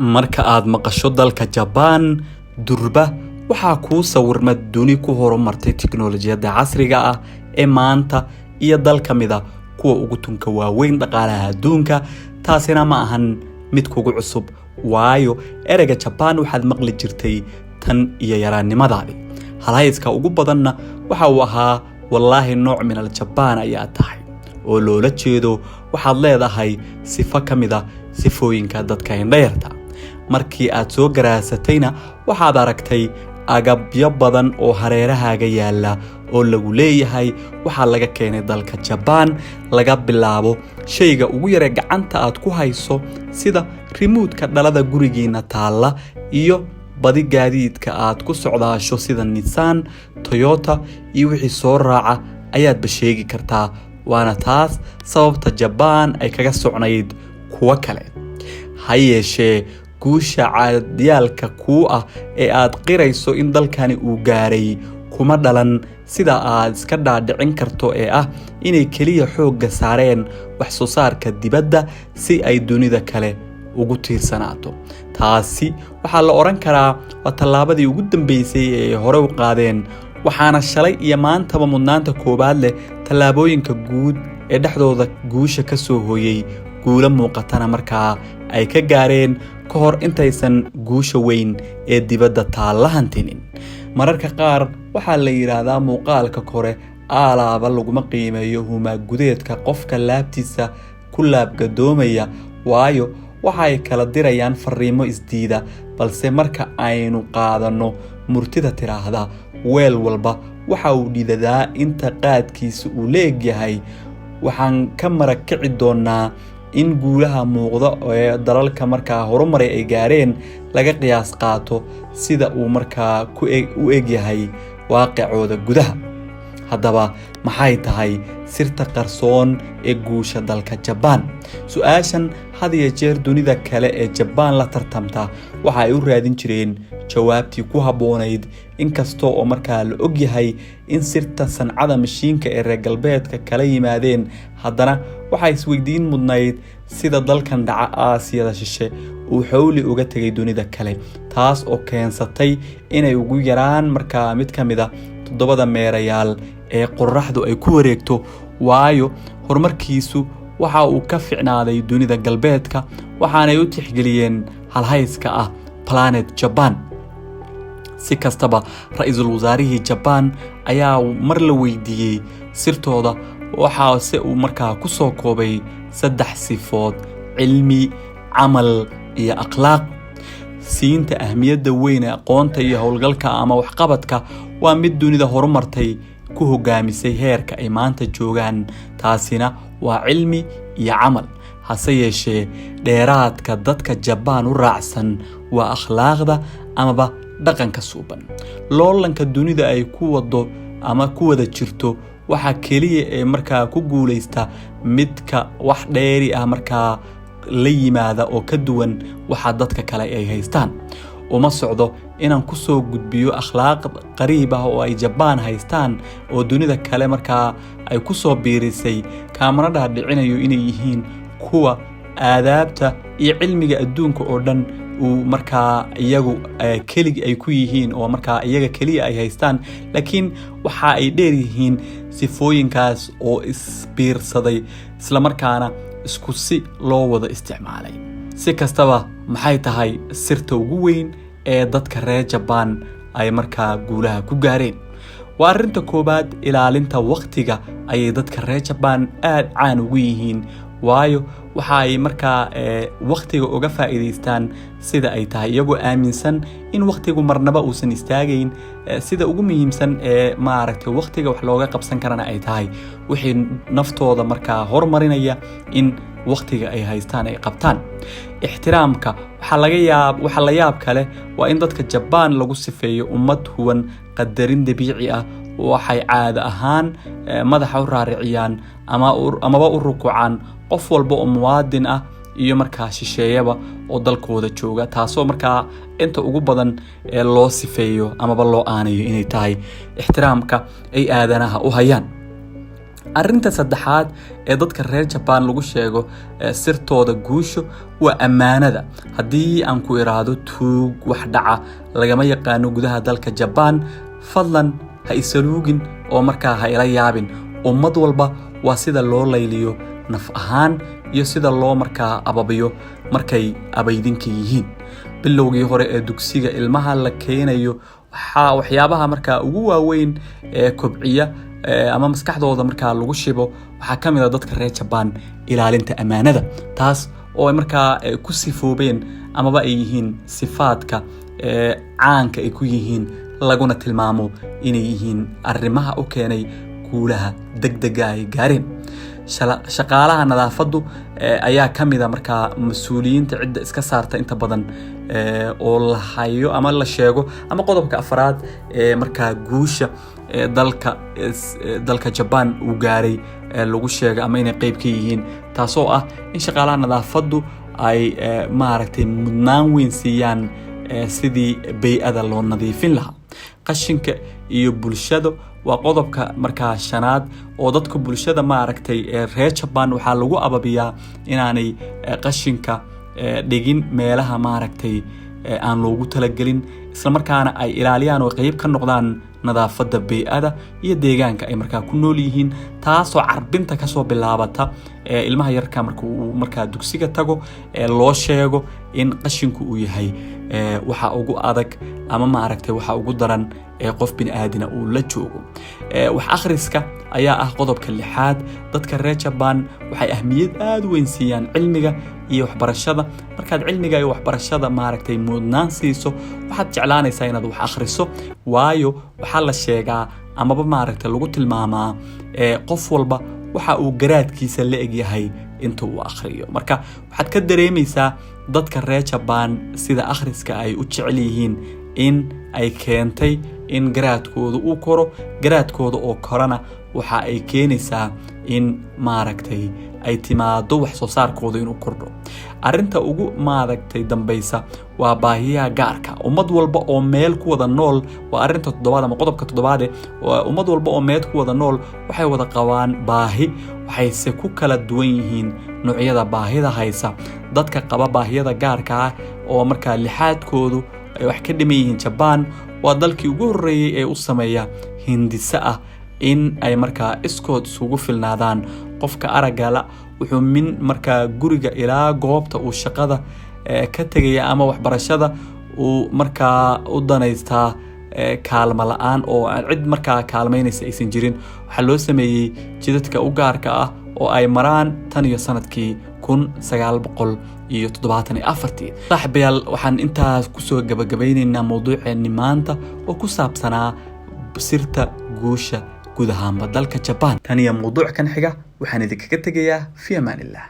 Marka aad maqasho dalka Jabaan, durba waxaa kuu sawirma duni ku horumartay tiknoolajiyadda casriga ah ee maanta iyo dal ka mid a kuwa ugu tunka waaweyn dhaqaalaha adduunka. Taasina ma ahan mid kugu cusub, waayo ereyga Jabaan waxaad maqli jirtay tan iyo yaraannimadaadii. Halhayska ugu badanna waxa uu ahaa "Wallaahi nooc min al Jabaan ayaa tahay," oo loola jeedo waxaad leedahay sifo ka mid a sifooyinka dadka indhayarta. Markii aad soo garaasatayna, waxaad aragtay agabyo badan oo hareerahaaga yaalla oo lagu leeyahay waxaa laga keenay dalka Jabaan, laga bilaabo shayga ugu yaree gacanta aad ku hayso sida remote-ka dhalada gurigiina taalla iyo badi gaadiidka aad ku socdaasho sida Nissan, Toyota iyo wixii soo raaca ayaadba sheegi kartaa. Waana taas sababta Jabaan ay kaga socnayd kuwo kale. Ha yeeshee, guusha caadyaalka kuu ah ee aad qirayso in dalkani uu gaaray kuma dhalan sida aad iska dhaadhicin karto ee ah inay keliya xoogga saareen wax soo saarka dibadda si ay dunida kale ugu tiirsanaato. Taasi waxaa la odhan karaa waa tallaabadii ugu dambeysay ee ay hore u qaadeen, waxaana shalay iyo maantaba mudnaanta koowaad leh tallaabooyinka guud ee dhexdooda guusha ka soo hooyey, guulo muuqatana markaa ay ka gaareen ka hor intaysan guusha weyn ee dibadda taalla hantinin. Mararka qaar waxaa la yidhaahdaa muuqaalka kore aalaaba laguma qiimeeyo humaagudeedka qofka laabtiisa ku laabgadoomaya, waayo waxa ay kala dirayaan fariimo isdiida. Balse marka aynu qaadanno murtida tiraahda "Weel walba waxa uu dhidadaa inta qaadkiisa uu leegyahay," waxaan ka marakici doonaa in guulaha muuqda ee dalalka markaa horumaray ay gaareen laga qiyaas qaato sida uu markaa u egyahay waaqicooda gudaha. Haddaba, maxay tahay sirta qarsoon ee guusha dalka Jabaan? Su-aashan had iyo jeer dunida kale ee Jabaan la tartamta waxa ay u raadin jireen jawaabtii ku habboonayd, inkasta oo markaa la ogyahay in sirta sancada mashiinka ee reer galbeedka kala yimaadeen, haddana waxaa isweydiin mudnayd sida dalkan dhaca Aasiyada shishe uu xowli uga tegay dunida kale, taas oo keensatay inay ugu yaraan markaa mid ka mid a toddobada meerayaal ee qoraxdu ay ku wareegto, waayo horumarkiisu waxa uu ka ficnaaday dunida galbeedka, waxaanay u tixgeliyeen halhayska ah "Planet Japan". Si kastaba, ra-iisul wasaarihii Jabaan ayaa mar la weydiiyey sirtooda, waxaase uu markaa ku soo koobay saddex sifood: cilmi, camal iyo akhlaaq. Siinta ahmiyadda weyn ee aqoonta iyo howlgalka ama waxqabadka waa mid dunida horumartay ku hogaamisay heerka ay maanta joogaan. Taasina waa cilmi iyo camal. Hase yeeshee, dheeraadka dadka Jabaan u raacsan waa akhlaaqda amaba dhaqanka suuban. Loolanka dunida ay ku wado ama ku wada jirto, waxaa keliya ee markaa ku guuleysta midka wax dheeri ah markaa la yimaada oo ka duwan waxa dadka kale ay haystaan. Uma socdo inaan kusoo gudbiyo akhlaaq qariib ah oo ay Jabaan haystaan oo dunida kale markaa ay kusoo biirisay, kaamana dhaadhicinayo inay yihiin kuwa aadaabta iyo cilmiga adduunka oo dhan uu markaa iyagu keligi ay ku yihiin oo markaa iyaga keliya ay haystaan, laakiin waxa ay dheer yihiin sifooyinkaas oo isbiirsaday, islamarkaana isku si loo wada isticmaalay. Si kastaba, maxay tahay sirta ugu weyn ee dadka reer Jabaan ay markaa guulaha ku gaareen? Waa arrinta koowaad, ilaalinta waqtiga ayay dadka reer Jabaan aada caan ugu yihiin, waayo waxa ay markaa waqtiga uga faa'iidaystaan sida ay tahay, iyagoo aaminsan in waqtigu marnaba uusan istaagayn, sida ugu muhiimsan ee maaragtay waqtiga wax looga qabsan karana ay tahay wixii naftooda markaa horumarinaya in waqtiga ay haystaan ay qabtaan. Ixtiraamka waxaa laga yaab, waxaa la yaab kale waa in dadka Jabaan lagu sifeeyo ummad huwan qadarin dabiici ah. Waxay caado ahaan madaxa u raariciyaan amaba u rukucaan qof walba oo muwaadin ah iyo markaa shisheeyaba oo dalkooda jooga, taasoo markaa inta ugu badan ee loo sifeeyo amaba loo aanayo inay tahay ixtiraamka ay aadanaha u hayaan. Arrinta saddexaad ee dadka reer Jabaan lagu sheego sirtooda guusho waa ammaanada. Haddii aan ku iraahdo tuug wax dhaca lagama yaqaano gudaha dalka Jabaan, fadlan ha isaluugin oo markaa ha ila yaabin. Ummad walba waa sida loo layliyo naf ahaan iyo sida loo markaa ababiyo markay abaydinka yihiin. Bilowgii hore ee dugsiga ilmaha la keenayo, waxaa waxyaabaha markaa ugu waaweyn ee kobciya ama maskaxdooda markaa lagu shibo waxaa ka mid a dadka reer Jabaan ilaalinta ammaanada, taas oo ay markaa ku sifoobeen amaba ay yihiin sifaadka caanka ay ku yihiin, laguna tilmaamo inay yihiin arrimaha u keenay guulaha degdega ay gaareen. Shaqaalaha nadaafaddu ayaa ka mid a markaa mas-uuliyiinta cidda iska saarta inta badan oo la hayo ama la sheego, ama qodobka afraad ee markaa guusha dalka Jabaan uu gaaray lagu sheego ama inay qeyb ka yihiin, taasoo ah in shaqaalaha nadaafaddu ay maaragtay mudnaan weyn siiyaan sidii bey-ada loo nadiifin lahaa, qashinka iyo bulshada. Waa qodobka markaa shanaad oo dadka bulshada maaragtay reer Jabaan waxaa lagu ababiyaa inaanay qashinka dhigin meelaha maaragtay aan loogu talagelin, islamarkaana ay ilaaliyaan oo qeyb ka noqdaan nadaafadda bey-ada iyo deegaanka ay markaa ku nool yihiin, taasoo carbinta kasoo bilaabata ilmaha yarka marka uu markaa dugsiga tago loo sheego in qashinku uu yahay waxa ugu adag ama maaragtay waxa ugu daran ee qof bini aadina uu la joogo. Wax akhriska ayaa ah qodobka lixaad. Dadka reer Jabaan waxay ahmiyad aada u weyn siiyaan cilmiga iyo waxbarashada. Markaad cilmiga iyo waxbarashada maaragtay mudnaan siiso, waxaad jeclaanaysaa inaad wax akhriso, waayo waxaa la sheegaa amaba maaragtay lagu tilmaamaa qof walba waxa uu garaadkiisa la egyahay inta uu akhriyo. Marka waxaad ka dareemaysaa dadka reer Jabaan sida akhriska ay u jecel yihiin in ay keentay in garaadkooda uu koro. Garaadkooda oo korana waxa ay keenaysaa in maaragtay ay timaado wax soo saarkooda inuu kordho. Arrinta ugu maaragtay dambaysa waa baahiyaha gaarka. Ummad walba oo meel ku wada nool, waa arrinta toddobaad ama qodobka toddobaade, ummad walba oo meel ku wada nool waxay wada qabaan baahi, waxayse ku kala duwan yihiin noocyada baahida haysa. Dadka qaba baahiyada gaarka ah oo markaa lixaadkoodu ay wax ka dhiman yihiin, Jabaan waa dalkii ugu horreeyey ee u sameeya hindise ah in ay markaa iskood isugu filnaadaan. Qofka araggala wuxuu min markaa guriga ilaa goobta uu shaqada ka tegaya ama waxbarashada uu markaa u danaystaa kaalmo la-aan oo cid markaa kaalmaynaysa aysan jirin. Waxaa loo sameeyey jidadka u gaarka ah oo ay maraan tan iyo sanadkii 1974-tii. Saaxiibayaal, waxaan intaas kusoo gabagabaynaynaa mowduuceenni maanta oo ku saabsanaa sirta guusha guud ahaanba dalka Jabaan. Tan iyo mowduuc kan xiga, waxaan idinkaga tegayaa fi amaan illah.